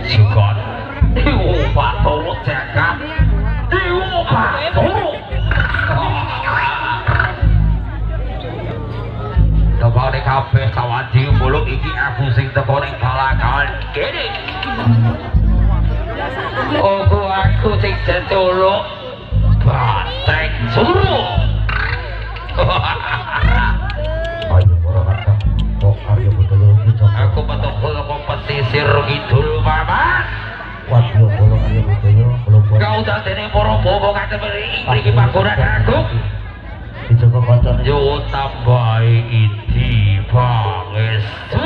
Sukon Dewa Bathara jagat Dewa Bathara. Tepane kabeh sawadi muluk iki aku sing teko ning balakan kene. Ogo aku sing jeculuk Banteng Suro. Ayo para kakang kok Arya Budaya iki aku metu saka pesisir kidul paman. Wadya kula Arya Budaya kula kau dadene para bawa katemene mriki panggonan agung. Dijaga kancane yo tambahi idi pangestu.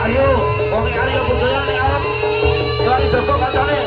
Ayo wong Arya Budaya ning arep yo dijaga kancane.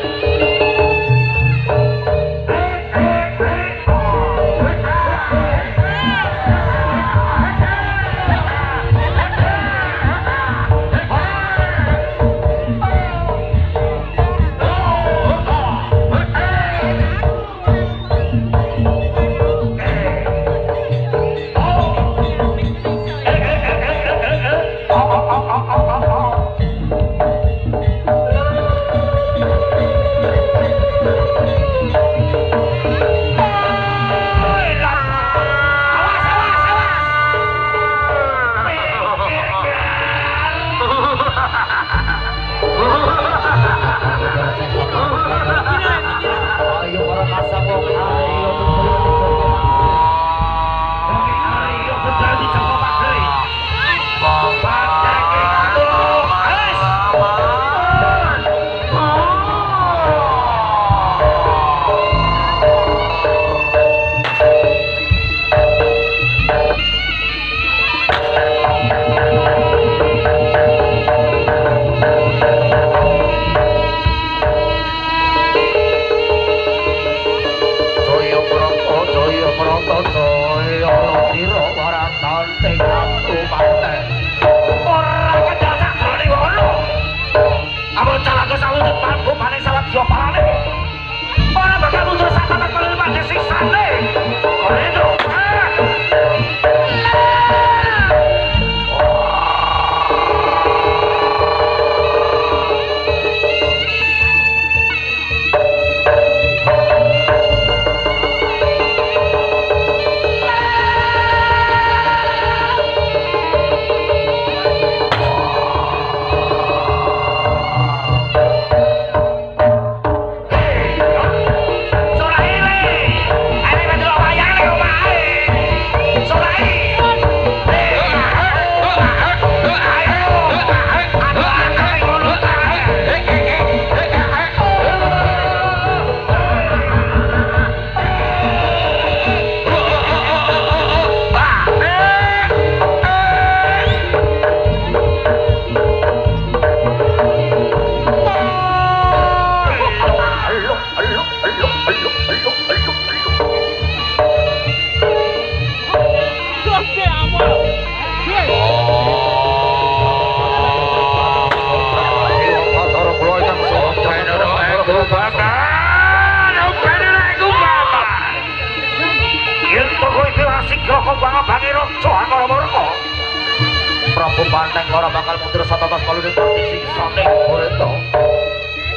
Prabu Banteng ora bakal mundur satatas kalune pati siksane Goreta.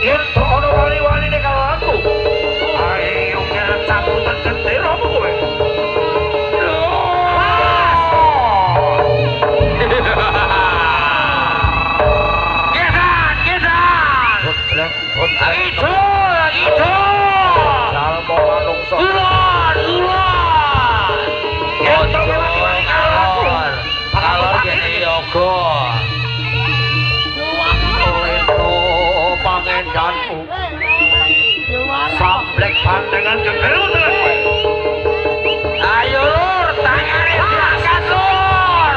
Yen to ana wali-waline karo aku. Ayo kira cabutan genderamu kowe. Gedan, gedan. Itu, itu. Jalma manungsa. Ulon, ulon. Yen to wali-wali karo aku. Kalor kene yoga. Lento pangendanmu. Samblek pandangan genderamu tenan kowe. Ayo lur, tangane diangkat lur.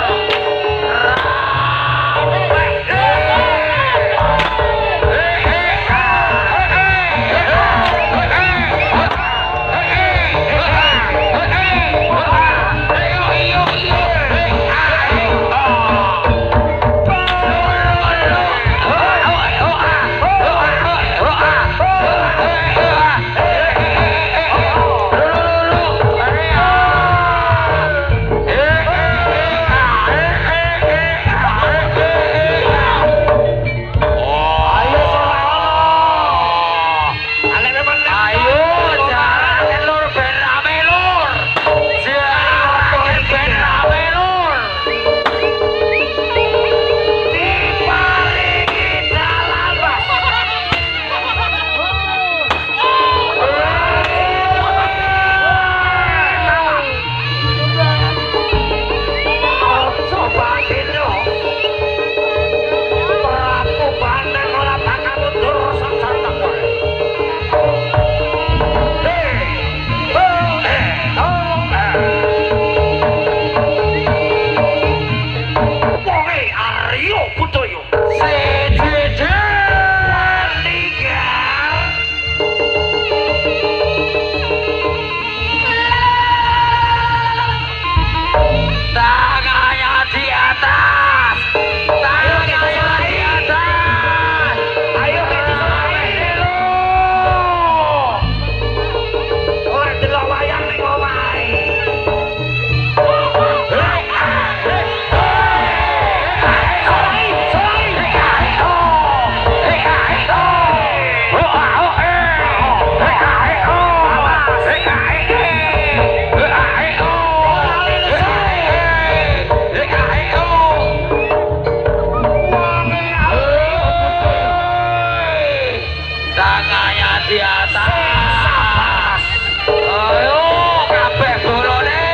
di atas. Ayo kabeh bolone.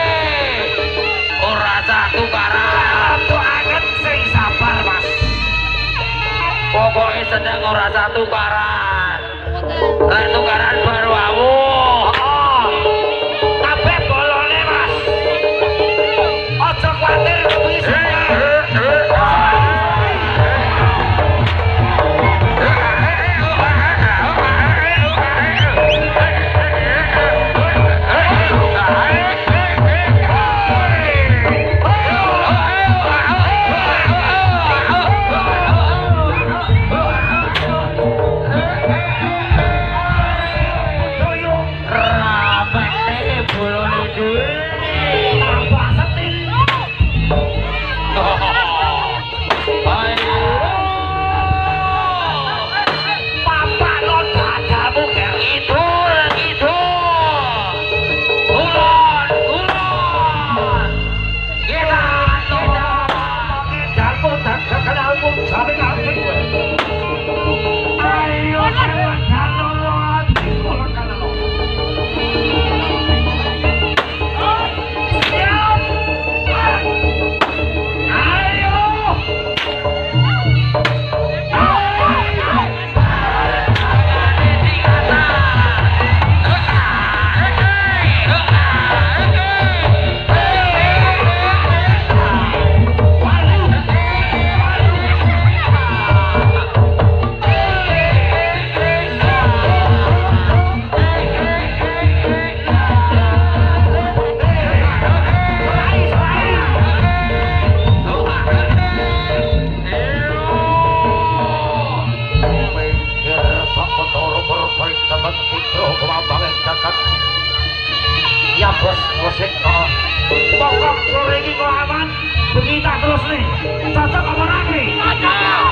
Ora sah tukaran. Anget sing sabar, Mas. Pokoke seneng ora sah tukaran. Lek tukaran baru awuh. Heeh. Kabeh bolone, Mas. Aja kuwatir kuwi. Ya bos, musik kok. Pokok sore iki kok aman, bengi tak terus nih. Cocok apa ora iki? Cocok.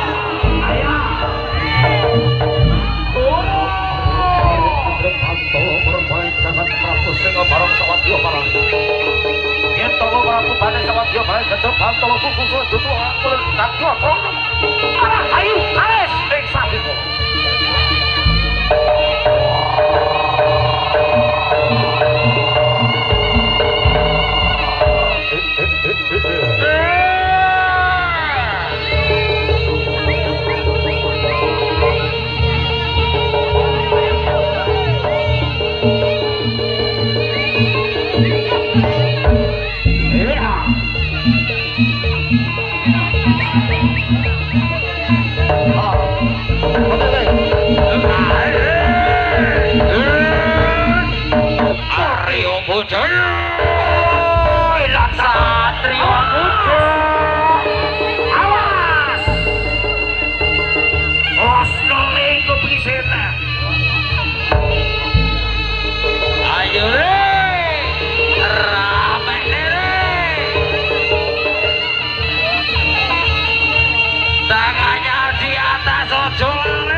Ayo. Prabu Singa bareng sawadya marang. Yen to Prabu Bane sawadya bareng gendro bantala kuku dudu aku kadya srana. Ayo kaes ing sabiko. Awas! Os noleng kepisena. Ayo re, rame re. Tangannya di atas ojo lali.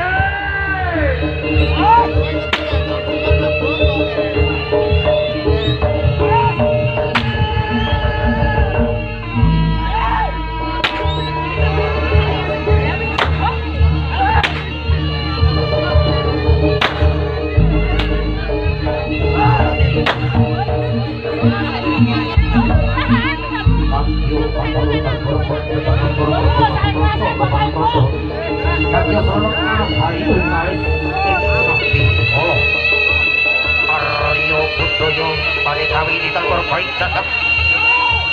Arya Budaya Panekawi ditelur baik jagat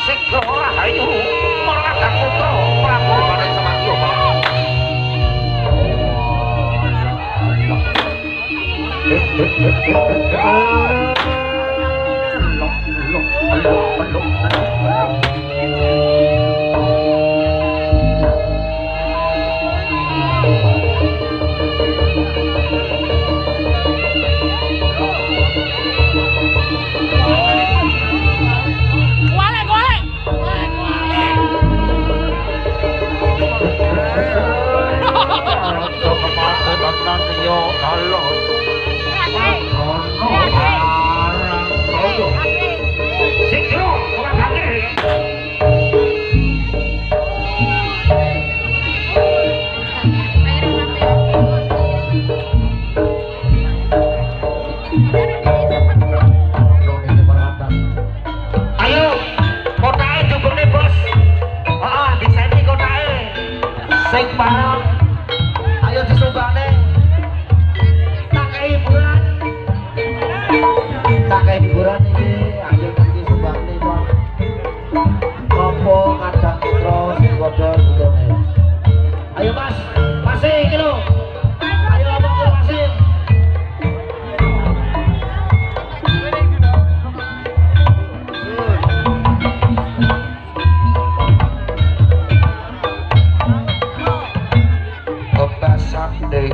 Sigra Rahayu marang putra Prabu Bane Samadya. Sigra, ora kate. Ayo disumbangane. Tak kei hiburan. Tak kei hiburan iki, ayo tak disumbangane kok. Apa kadang putra sing padha butone. Ayo Mas, masih iki lho. Ayo omong masih. Sunday.